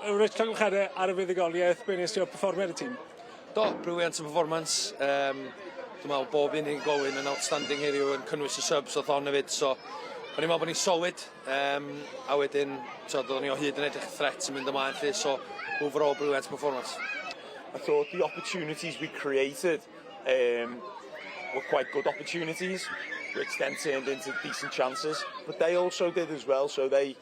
Rich, llongyfarchiadau ar y fuddugoliaeth, be nes ti o perfformiad y tîm? Do, brilliant performance. Dwi'n meddwl bob unigolyn yn outstanding heddiw yn cynnwys y subs oedd on hefyd, so o'n i'n meddwl bod ni'n solid, a wedyn t'od, oedden ni o hyd yn edrych threat yn mynd ymlaen 'lly, so overall brilliant performance. I thought the opportunities we created were quite good opportunities, which then turned into decent chances, but they also did as well, so they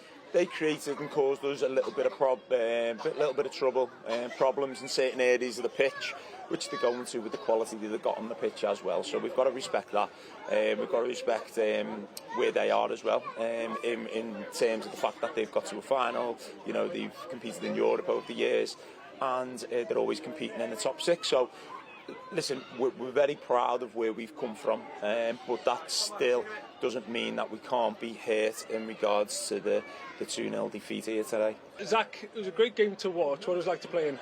created and caused us a little bit of prob, little bit of trouble, problems in certain areas of the pitch, which they're going to with the quality that they've got on the pitch as well. So we've got to respect that. We've got to respect where they are as well, in terms of the fact that they've got to a final. They've competed in Europe over the years, and they're always competing in the top six. So, listen, we're very proud of where we've come from, but that still doesn't mean that we can't be hurt in regards to the 2-0 defeat here today. Zach, it was a great game to watch. What was it like to play in?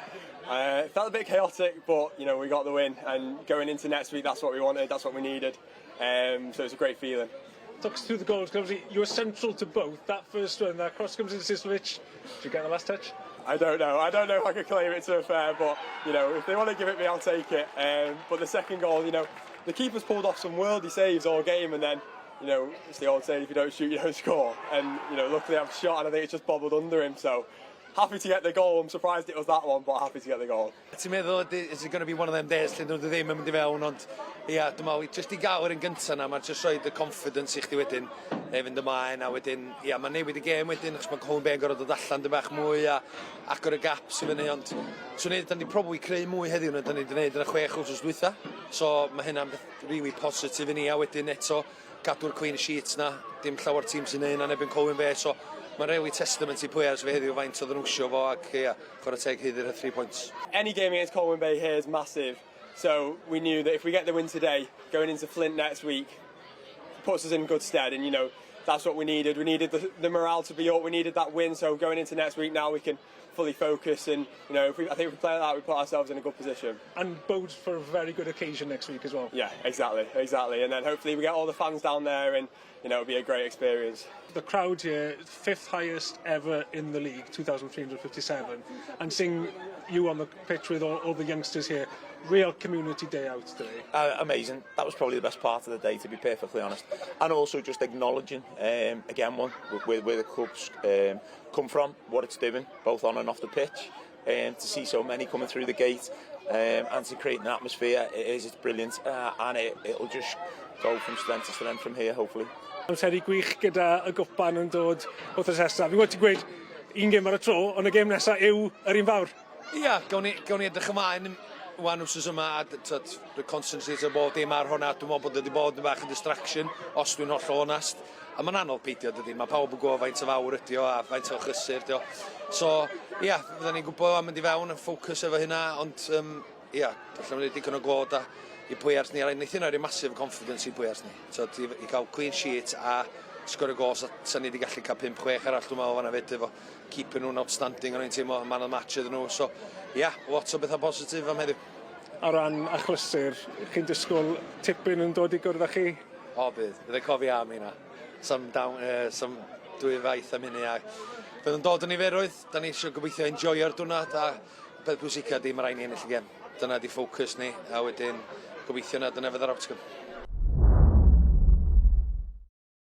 It felt a bit chaotic, but we got the win, and going into next week, that's what we wanted, that's what we needed. So it's a great feeling. Talk us through the goals, 'cause obviously you were central to both. That first one, that cross comes into Sislovich. Did you get the last touch? I don't know. I don't know if I could claim it, to be fair, but if they want to give it me, I'll take it. But the second goal, the keeper's pulled off some worldy saves all game, and then it's the old saying, if you don't shoot, you don't score. And luckily I've shot, and I think it's just bobbled under him. So happy to get the goal. I'm surprised it was that one, but happy to get the goal. Ti'n meddwl, is it going to be one of them days lle nhw ddim yn mynd i fewn, ond ia, dwi'n meddwl, just i gael yr un gyntaf na, mae'n just rhoid y confidence i chdi wedyn, neu fynd ymlaen, a wedyn, ia, mae'n newid y gêm wedyn, achos mae Colwyn Bay'n gorfod dod allan dipyn bach mwy a agor y gaps i fyny, ond swn i, da ni probably creu mwy heddiw na da ni wedi gwneud yn y 6 wsos dwytha, so mae hynna'n beth really positif i ni, a wedyn eto, gadw'r clean sheets na, dim llawer tîm sy'n neud yna erbyn Colwyn Bay, so mae'n really testament i players fi heddiw faint oedd yn wsio fo ac ia, chwarae teg haeddu'r 3 points. Any game against Colwyn Bay here is massive, so we knew that if we get the win today, going into Flint next week, puts us in good stead, and that's what we needed. We needed the morale to be up, we needed that win, so going into next week now we can fully focus, and I think if we play like that, we put ourselves in a good position. And bodes for a very good occasion next week as well. Yeah, exactly. And then hopefully we get all the fans down there, and it'll be a great experience. The crowd here, fifth highest ever in the league, 2,357, and seeing you on the pitch with all the youngsters here, real community day out today. Amazing. That was probably the best part of the day, to be perfectly honest. And also just acknowledging, again, one, where the club's come from, what it's doing, both on and off the pitch, to see so many coming through the gate, and to create an atmosphere, it's brilliant, and it'll just go from strength to strength from here, hopefully. Amseru gwych gyda y gwpan yn dod wrth nesaf. Fi'n gwybod ti'n gweud un gêm ar y tro, ond y gêm nesaf yw yr un fawr. Ia, gawn ni edrych ymlaen wan wsos yma a t'od, concentrate o bob dim ar hwnna. Dwi'n meddwl bod wedi bod yn bach yn distraction, os dwi'n hollol onast. A mae'n anodd peidio, dydy. Mae pawb yn gwybod faint o fawr ydi o a faint o chysur ydi o. So, ia, fydden ni'n gwybod am mynd i fewn yn ffocws efo hynna, ond, ia, allan ni'n digon o glod a i players ni, a wnaeth hynna roi massive confidence i players ni. So, i gael clean sheet a sgorio gols, a sa ni wedi gallu cael 5-6 arall, dwi'n meddwl, fanna fyd, efo keeper nhw'n outstanding, o'n i'n teimlo man of the match iddyn nhw. So, ia, lot o bethau positif am heddiw. O ran achlysur, chi'n disgwyl tipyn yn dod i gwrdd â chi? O, bydd. Bydd yn cofio am hynna. Some down, some dwy faith am hynny. A bydd yn dod yn niferoedd. Da ni eisiau gobeithio enjoyo'r diwrnod a peth pwysica di, mae rhaid ni ennill y gêm. Dyna di ffocws ni, a wedyn gobeithio na dyna fydd yr outcome.